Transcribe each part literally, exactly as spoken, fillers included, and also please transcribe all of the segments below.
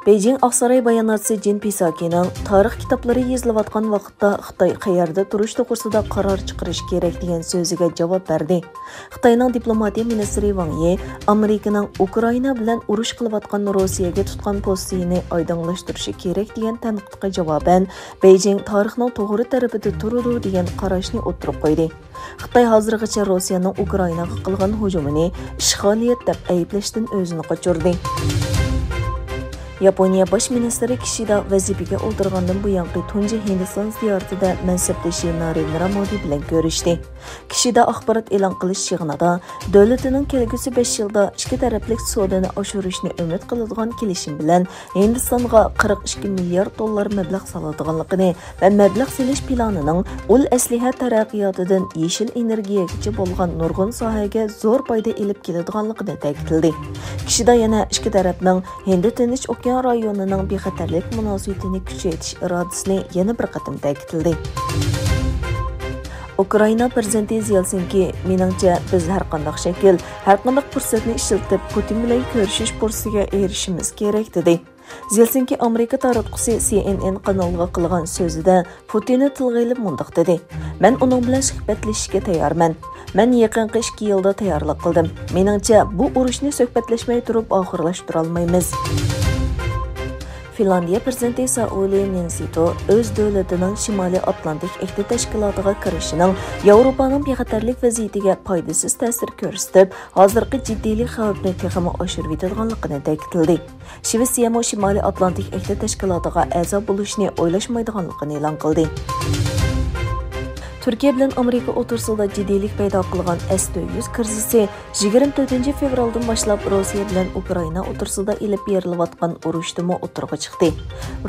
بېيجىڭ ئاقساراي باياناتچىسى جىن پىساكىنىڭ تارىخ كىتابلىرى يېزىلىۋاتقان ۋاقىتتا خىتاي قەيەردە تۇرۇش توغرىسىدا قارار چىقىرىش كېرەك دېگەن سۆزىگە جاۋاب بەردى. خىتاينىڭ دىپلوماتىيە مىنىستىرى ۋاڭ يى ئامېرىكىنىڭ ئۇكرائىنا بىلەن ئۇرۇش قىلىۋاتقان روسىيەگە تۇتقان پوزىتسىيىنى ئايدىڭلاشتۇرۇشى كېرەك دېگەن تەنقىدقا جاۋابەن، بېيجىڭ تارىخنىڭ توغرا تەرىپىدە تۇرىدۇ دېگەن قاراشنى ئوتتۇرىغا قويدى. خىتاي ھازىرغىچە روسىيەنىڭ ئۇكرائىناغا قىلغان ھۇجۇمىنى ئىشغالىيەت دەپ ئەيىبلەشتىن ئۆزىنى قاچۇردى. ياپونىيە باش مىنىستىرى كىشىدا ۋەزىپىگە ئولتۇرغاندىن بۇيانقى تۇنجى ھىندىستان زىيارىتىدە مەنسەپدىشى نارېندرا مودى بىلەن كۆرۈشتى. كىشىدا ئاخبارات ئېلان قىلىش يىغىنىدا، دۆلىتىنىڭ كەلگۈسى بەش يىلدا ئىككى تەرەپلىك سودىنى ئاشۇرۇشنى ئۈمىد قىلىدىغان كېلىشىم بىلەن ھىندىستانغا قىرىق ئىككى مىليارد دوللار مەبلەغ سالىدىغانلىقىنى ۋە مەبلەغ سېلىش پىلانىنىڭ ئۇل ئەسلىھە تەرەققىياتىدىن يېشىل ئېنېرگىيەگىچە بولغان نۇرغۇن ساھەگە زور پايدا ئېلىپ كېلىدىغانلىقىنى تەكىتلىدى. كىشىدا يەنە ئىككى تەرەپنىڭ ھىندى تىنچ ئوكيان رايونىنىڭ بىخەتەرلىك مۇناسىۋىتىنى كۈچەيتىش ئىرادىسىنى يەنە بىر قېتىم تەكىتلىدى. ئۇكرائىنا پىرېزىدېنتى زېلېنسكىي، مېنىڭچە، بىز ھەرقانداق شەكىل، ھەرقانداق پۇرسەتنى ئىشلىتىپ، پۇتىن بىلەن كۆرۈشۈش پۇرسىتىگە ئېرىشىشىمىز كېرەك، دېدى. زېلېنسكىي ئامېرىكا تاراتقۇسى سى ئېن ئېن قانىلىغا قىلغان سۆزىدە پۇتىننى تىلغا ئېلىپ مۇنداق دېدى: «مەن ئۇنىڭ بىلەن سۆھبەتلىشىشكە تەييارمەن. مەن يېقىنقى ئىككى يىلدا تەييارلىق قىلدىم. مېنىڭچە، بۇ ئۇرۇشنى سۆھبەتلەشمەي تۇرۇپ ئاخىرلاشتۇرالمايمىز.» فىنلاندىيە پىرېزىدېنتى سائۇلى نىنىستو ئۆز دۆلىتىنىڭ شىمالىي ئاتلانتىك ئەھدى تەشكىلاتىغا كىرىشىنىڭ ياۋروپانىڭ بىخەتەرلىك ۋەزىيىتىگە پايدىسىز تەسىر كۆرسىتىپ، ھازىرقى جىددىيلىك خەۋپنى تېخىمۇ ئاشۇرۇۋېتىدىغانلىقىنى تەكىتلىدى. شىۋېتسىيەمۇ شىمالىي ئاتلانتىك ئەھدى تەشكىلاتىغا ئەزا بولۇشنى ئويلاشمايدىغانلىقىنى ئېلان قىلدى. تۈركىيە بىلەن ئامېرىكا ئوتتۇرىسىدا جىددىيلىك پەيدا قىلغان ئەس تۆت يۈز كىرىزىسى يىگىرمە تۆتىنچى فېۋرالدىن باشلاپ روسىيە بىلەن ئۇكرائىنا ئوتتۇرىسىدا ئېلىپ بېرىلىۋاتقان ئۇرۇشتىمۇ ئوتتۇرىغا چىقتى.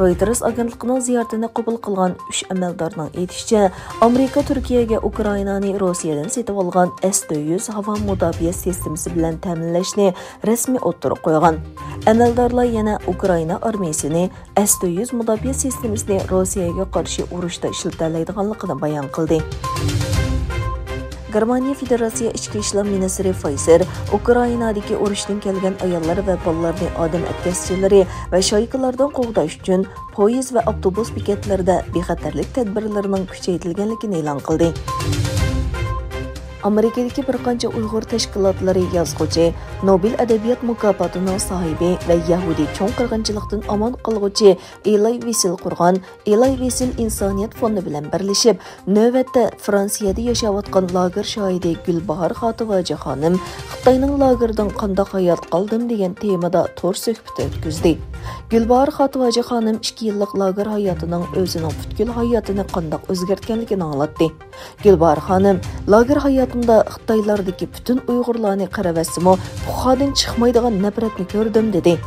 رويتېرس ئاگېنتلىقىنىڭ زىيارىتىنى قوبۇل قىلغان ئۈچ ئەمەلدارنىڭ ئېيتىشىچە، ئامېرىكا تۈركىيەگە ئۇكرائىنانى روسىيەدىن سېتىۋالغان ئەس تۆت يۈز ھاۋا مۇداپىئە سىستېمىسى بىلەن تەمىنلەشنى رەسمىي ئوتتۇرىغا قويغان. ئەمەلدارلار يەنە ئۇكرائىنا ئارمىيىسىنى ئەس تۆت يۈز مۇداپىئە سىستېمىسىنى روسىيەگە قارشى ئۇرۇشتا ئىشلىتەلەيدىغانلىقىنى بايان قىلدى. گېرمانىيە فېدېراتسىيە ئىچكى ئىشلار مىنىستىرى فايسېر ئۇكرائىنادىكى ئۇرۇشتىن كەلگەن ئاياللار ۋە بالىلارنى ئادەم ئەتكەسچىلىرى ۋە شايكىلاردىن قوغداش ئۈچۈن پويىز ۋە ئاپتوبۇس بېكەتلىرىدە بىخەتەرلىك تەدبىرلىرىنىڭ كۈچەيتىلگەنلىكىنى ئېلان قىلدى. ئامېرىكىدىكى بىر قانچە ئۇيغۇر تەشكىلاتلىرى يازغۇچى، نوبېل ئەدەبىيات مۇكاپاتىنىڭ ساھىبى ۋە يەھۇدىي چوڭ قىرغىنچىلىقتىن ئامان قالغۇچى ئېلاي ۋېسسېل قۇرغان ئېلاي ۋېسسېل ئىنسانىيەت فوندى بىلەن بىرلىشىپ، نۆۋەتتە فرانسىيەدە ياشاۋاتقان لاگېر شاھىدى گۈلباھار خاتىۋاجى خانىم خىتاينىڭ لاگېرىدىن قانداق ھايات قالدىم دېگەن تېمىدا تور سۆھبىتى ئۆتكۈزدى. گۈلباھار خاتىۋاجى خانىم ئىككى يىللىق لاگېر ھاياتىنىڭ ئۆزىنىڭ پۈتكۈل ھاياتىنى قانداق ئۆزگەرتكەنلىكىنى ئاڭلاتتى. گۈلباھار خانىم، لاگېر ھاياتىمدا خىتايلاردىكى پۈتۈن ئۇيغۇرلارنى قىرىۋەتسىمۇ، پۇخادىن چىقمايدىغان نەپرەتنى كۆردۈم، دېدى.